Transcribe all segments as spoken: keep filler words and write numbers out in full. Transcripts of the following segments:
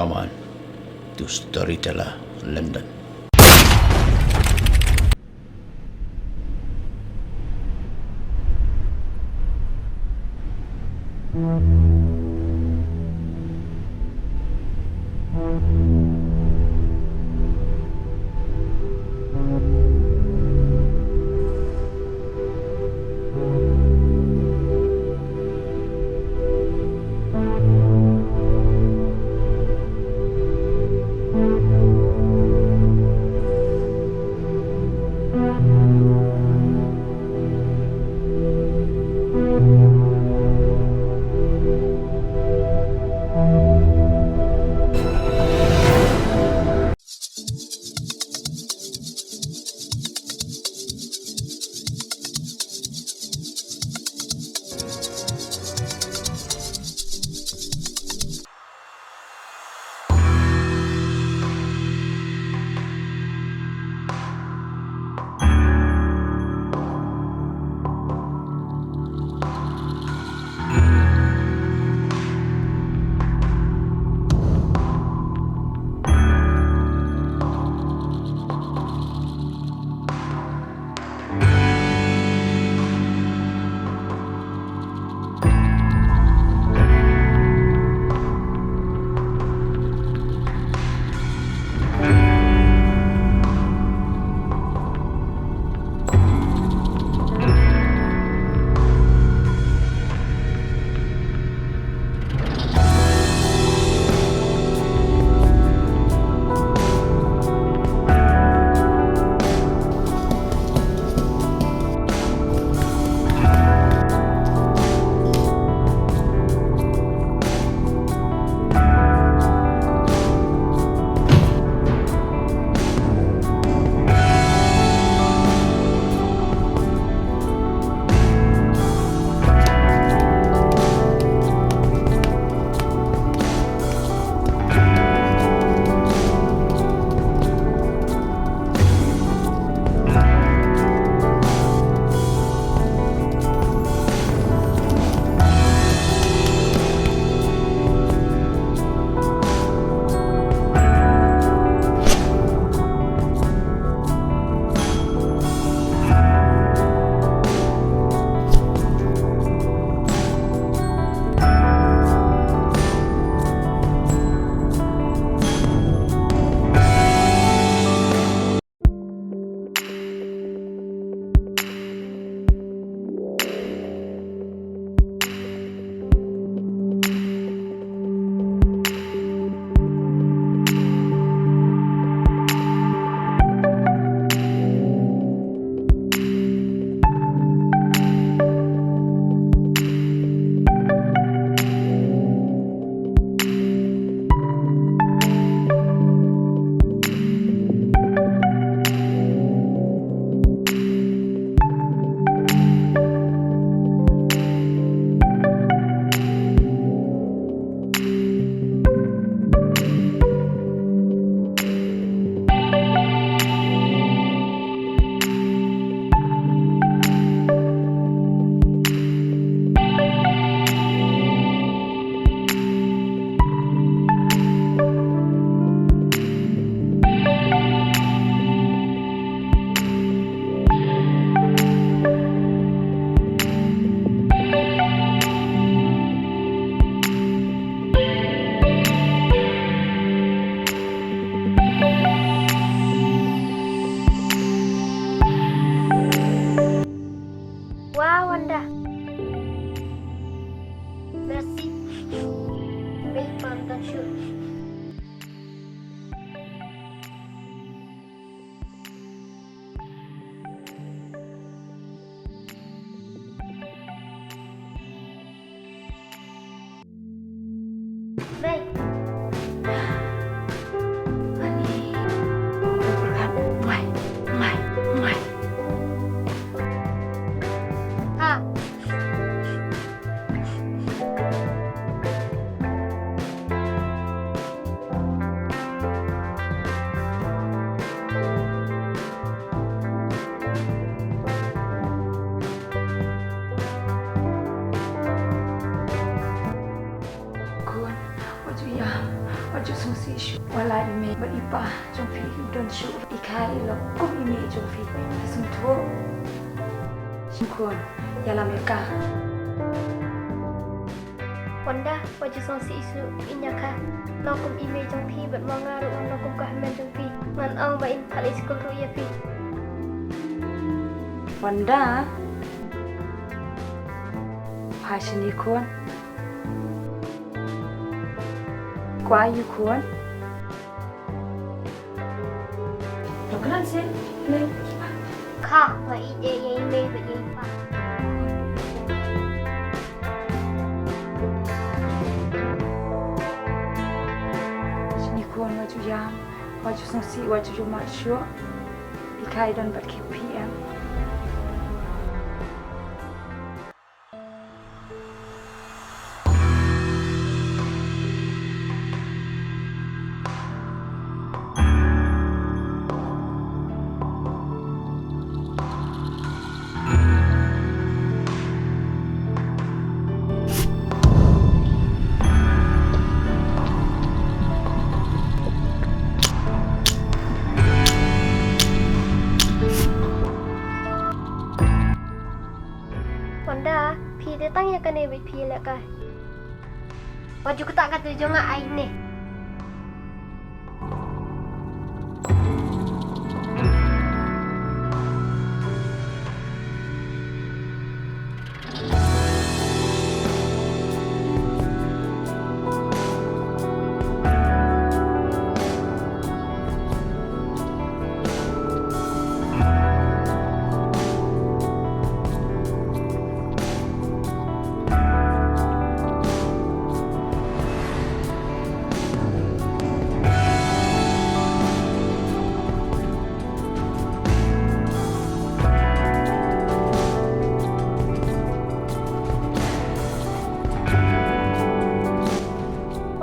Aman, to Storyteller London. Wow, Wanda. Merci. Wait, pam, don't shoot. Khun, wat ju Ju sngewsih shuh, wat la i mei bad i pa jong phi u don shuh, i kha i lok kum i mei jong phi. Phi sngewthuh? Shynkhun, ïalam ïa ka. Wanda, wat ju sngewsih shuh ïa i Nyakha. Lok kum i mei jong phi bad ma nga ruh ngan lok kum ka hynmen jong phi. Ngan ong ba in phah leit skul ruh ïa phi. Wanda. Pha shane khun. Kwah ïa u khun. Kha, nga ïeit ïa i mei bad ïa i pa. Shane khun, wat ju ïam, wat ju sngewsih, wat ju ïam shuh. I kha i don bad ki P M. Wanda, phi dei tang ïa kane bad phi leh kai. Wat ju ktah kata jong nga ai ne.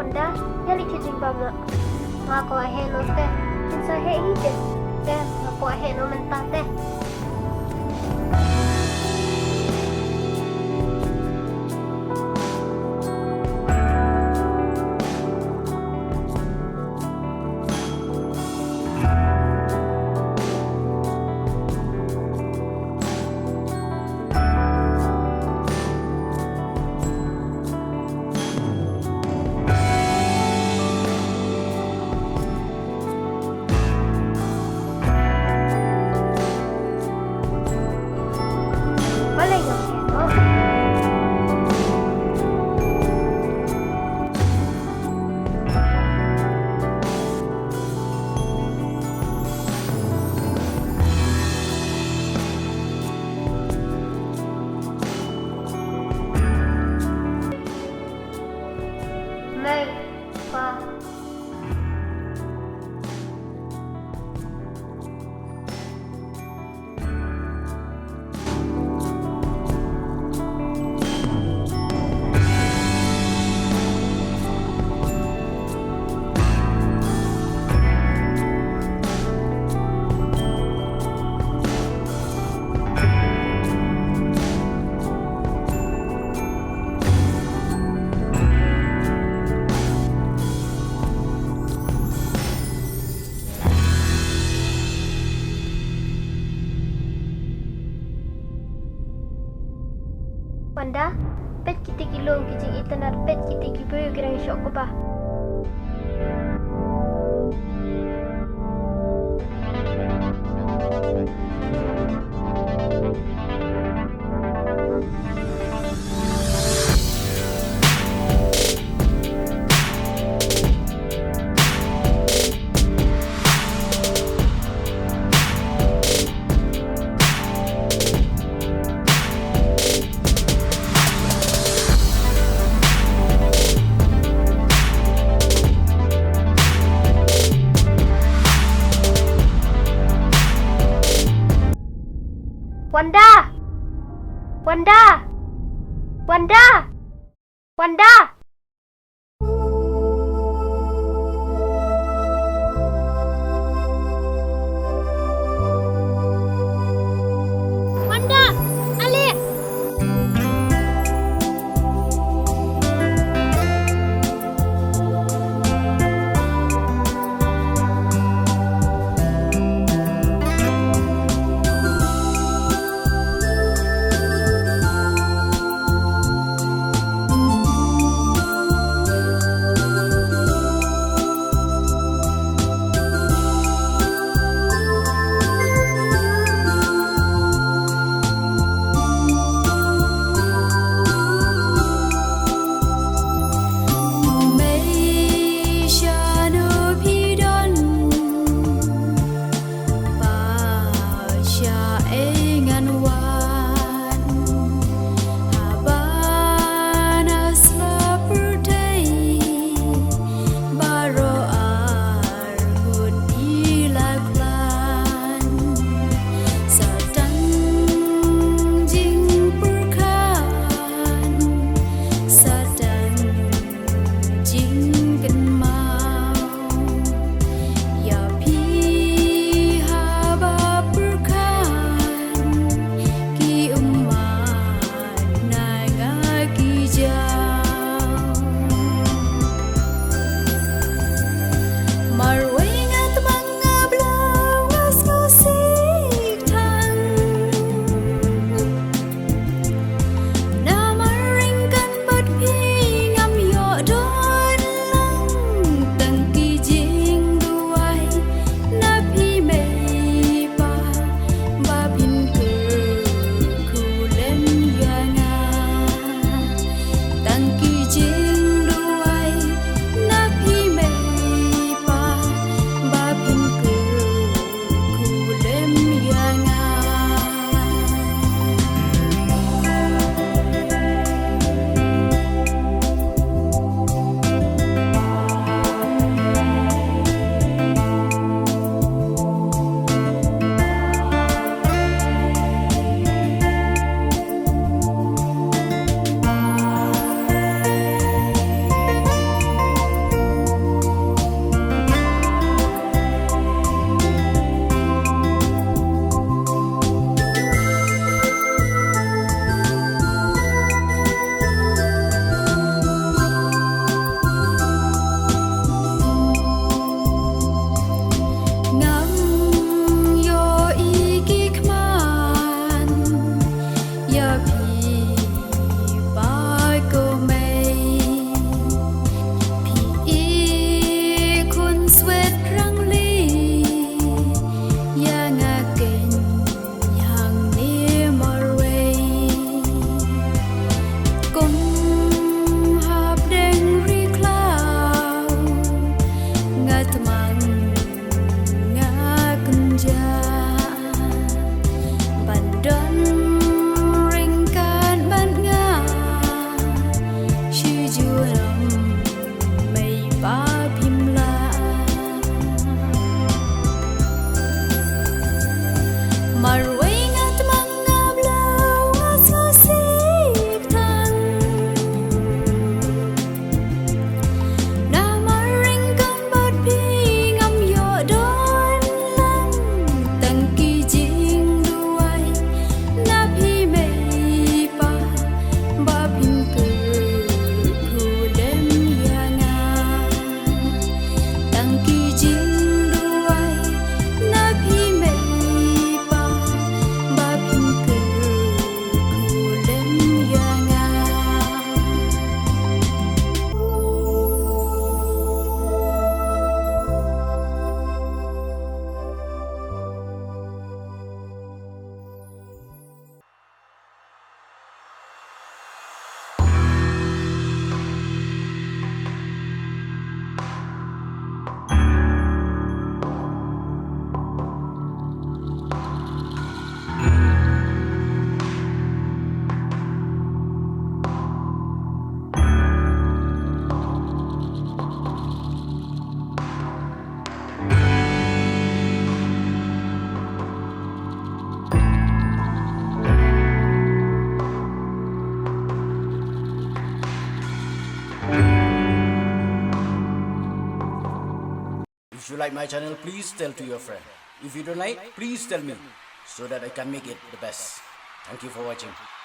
Wanda, ïa leit ki jingbam noh. Nga kwah heh noh te. Kin sa heh hi te. Te, nga kwah heh noh mynta te. Mei, pa. Wanda, peit kita ki lum ki jingitynnad, peit kita ki briew ki dang shoh kba. Wanda! Wanda! Wanda! Wanda! Wanda! Ale! like my channel, please tell to your friend. If you don't like, please tell me so that I can make it the best. Thank you for watching.